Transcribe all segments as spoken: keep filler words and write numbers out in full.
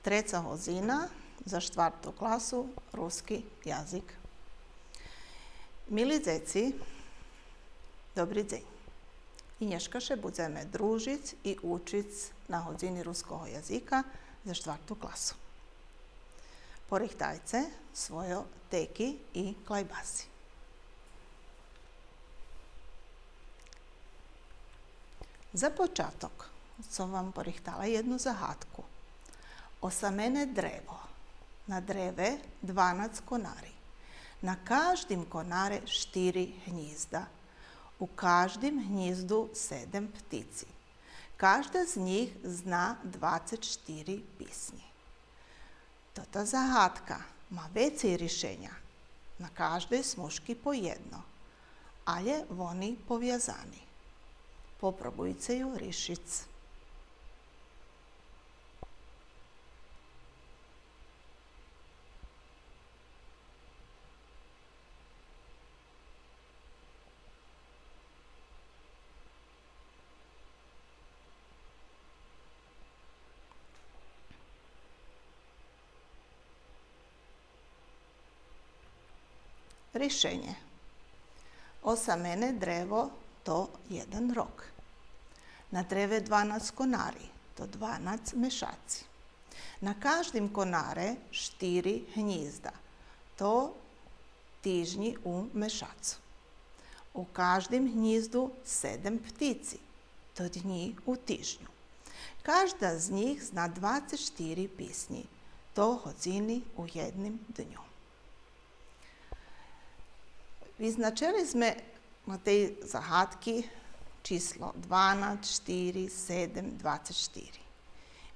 Треца годзина за штварту класу, руски язик. Мили дзеци, добри дзень. И нєшка ше будземе дружиц и учиц на годзини руского язика за штварту класу. Порихтайце свойо теки и клайбаси. За початок сом вам порихтала єдну загадку. Осамене древо. На древе дванац конари. На каждим конаре штири гнїзда. У каждим гнїзду седем птици. Кажда з нїх зна двацец штири писнї. Тота загадка ма вецей ришеня, на каждей смужки по єдно, алє вони повязани. Попробуйце ю ришиц. Ришенє. Осамене древо то єден рок. На древе дванац конари, то дванац мешаци. На каждим конаре штири гнїзда, то тижнї у мешацу. У каждим гнїзду седем птици, то днї у тижню. Кажда з нїх зна двацец штири писнї, то годзини у єдним дню. Визначели зме на тей загадки число дванац, штири, седем, двацец штири.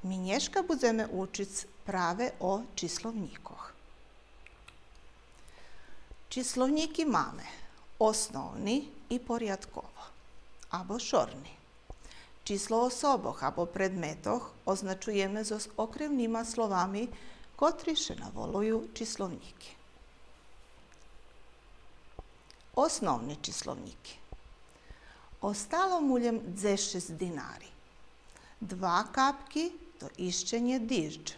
Ми нєшка будземе учиц праве о числовнїкох. Числовнїки маме основни и порядково, або шорни. Число особох або предметох означуєме зоз окремнима словами, котри ше наволую числовнїки. Основни числовнїки. Остало му лєм дзешец динари. Два капки, то ище нє диждж.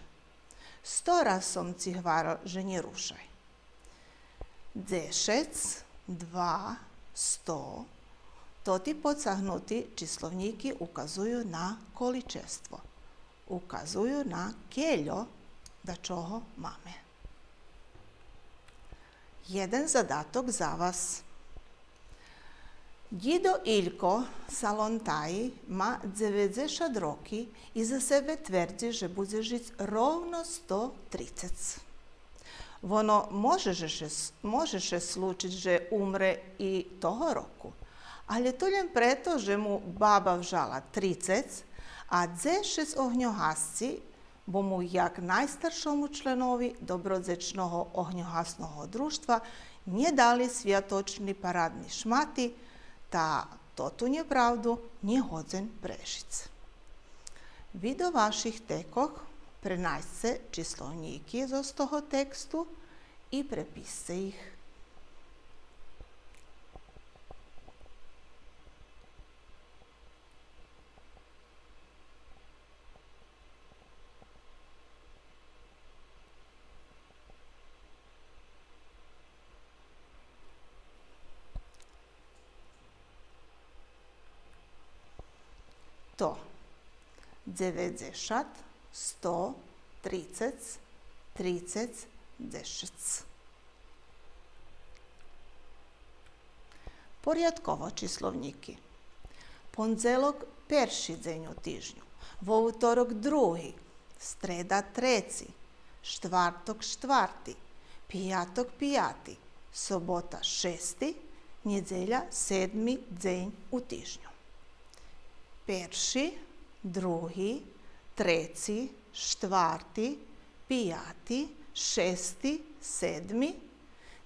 Сто раз сом ци гварел же нє рушай. Дзешец, два, сто, тоти подцагнути числовнїки указую на количество. Указую на кельо дачого маме. Єден задаток за вас. Дїдо Илько Салонтаї ма дзеведзешат роки и за себе твердзи же будзе жиц ровно сто трицец. Воно може же ше с-, може ше случиц же умре и того року, алє то лєм прето же му баба вжала трицец, а дзешец огньогасци, бо му як найстаршому членови Добродзечного огньогасного дружтва нє дали святочни парадни шмати, та тоту нєправду нє годзен прешиц. Ви до ваших текох пренайсце числовнїки зоз того тексту и преписце их. То: дзеведзешат, сто, трицец, трицец, дзешец. Порядково числовнїки. Пондзелок перши дзень у тижню, вовторок други, стреда треци, штварток штварти, пияток пияти, собота шести, нєдзеля седми дзень у тижню. Перши, други, треци, штварти, пияти, шести, седми,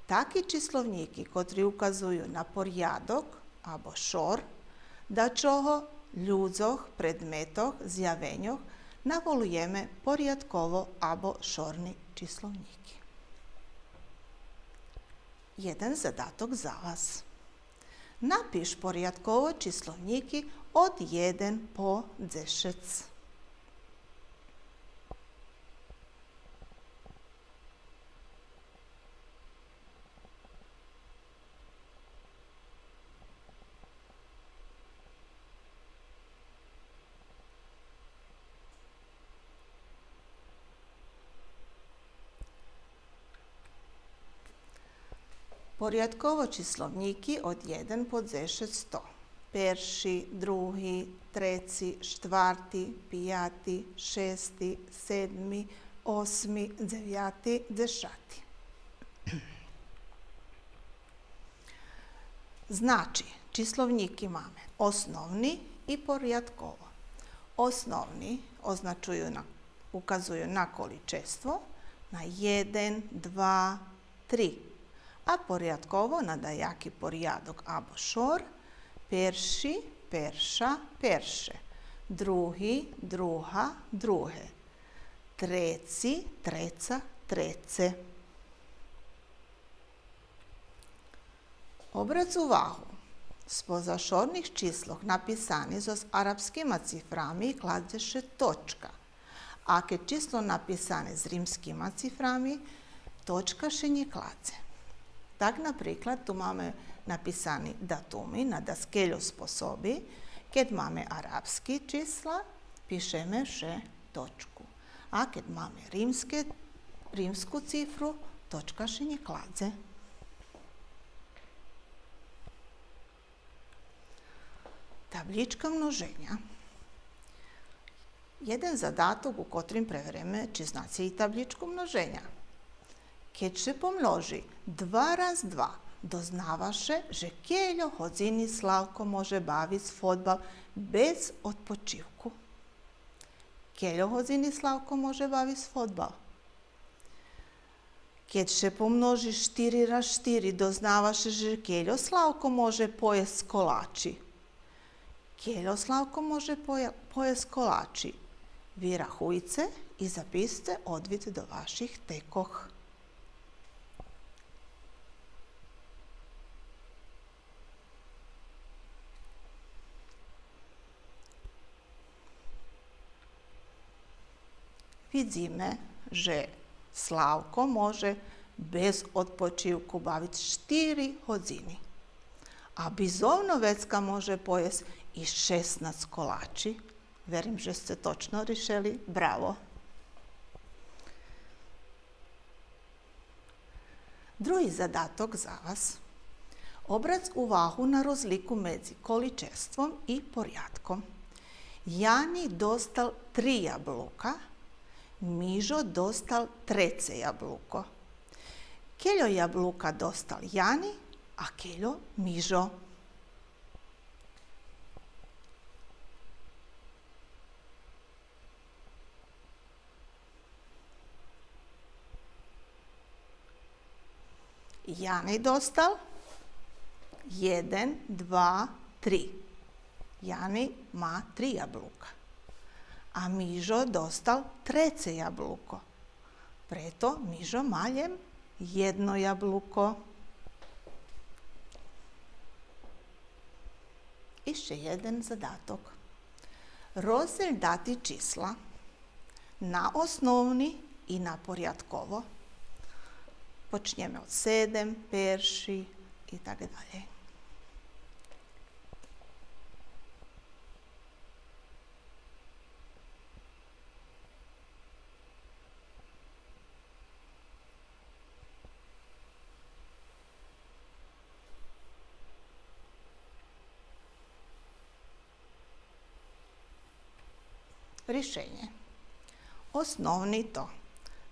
таки числовнїки котри указую на порядок або шор дачого, людзох, предметох, зявеньох, наволуєме порядково або шорни числовнїки. Єден задаток за вас. Напиш порядково числовнїки од єден по дзешец. Порядково числовнїки од єден по дзешец сто. Перши, други, треци, штварти, пияти, шести, седми, осми, дзевяти, дзешати. Значи, числовнїки маме основни и порядково. Основни означую на, указую на количество, на єден, два, три. А порядково на даяки порядок або шор: перши, перша, перше, други, друга, друге, треци, треца, треце. Обрац увагу. Споза шорних числох написани зоз арапскима цифрами кладзе ше точка. А кед число написане з римскима цифрами, точка ше нє кладзе. Так, наприклад, ту маме написани датуми на даскельо способи. Кед маме арапски числа, пишеме ше точку. А кед маме римске, римску цифру, точка ше нє кладзе. Таблїчка множеня. Єден задаток у котрим превериме чи знаце и таблїчку множеня. Кед ше помножи два раз два, дознава ше же кельо годзини Славко може бавиц фодбал без одпочивку. Кельо годзини Славко може бавиц фодбал? Кед ше помножи штири раз штири, дознава ше же кельо Славко може поєсц колачи. Кельо Славко може поє-, поєсц колачи? Вирахуйце и запишце одвит до ваших текох. Видзиме же Славко може без одпочивку бавиц штири годзини. А бизовно вецка може поєсц и шеснац колачи. Верим же сце точно ришели. Браво! Други задаток за вас. Обрац увагу на розлику медзи количеством и порядком. Яни достал три яблука, Мижо достал треце яблуко. Кельо яблука достал Яни, а кельо Мижо? Яни достал єден, два, три. Яни ма три яблука. А Мижо достал треце яблуко. Прето Мижо ма лєм єдно яблуко. Ище єден задаток. Роздзель дати числа на основни и на порядково. Почнєме од седем, перши и так далєй. Ришенє. Основни то: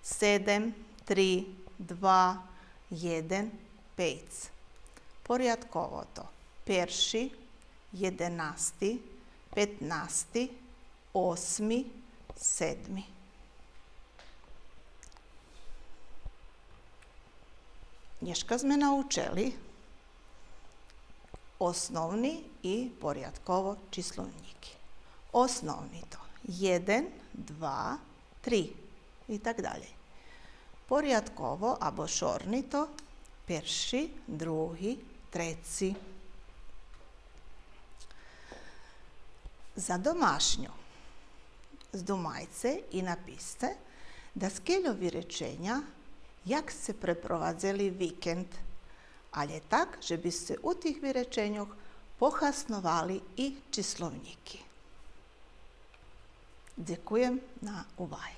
седем, три, два, єден, пейц. Порядково то: перши, єденасти, петнасти, осми, седми. Нєшка зме научели основни и порядково числовнїки. Основни то єден, два, три и так далєй. Порядково або шорни то перши, други, треци. За домашню здумайце и напишце даскельо виреченя як сце препровадзели викенд, алє так же би сце у тих виреченьох похасновали и числовнїки. Дзекуєм на уваги.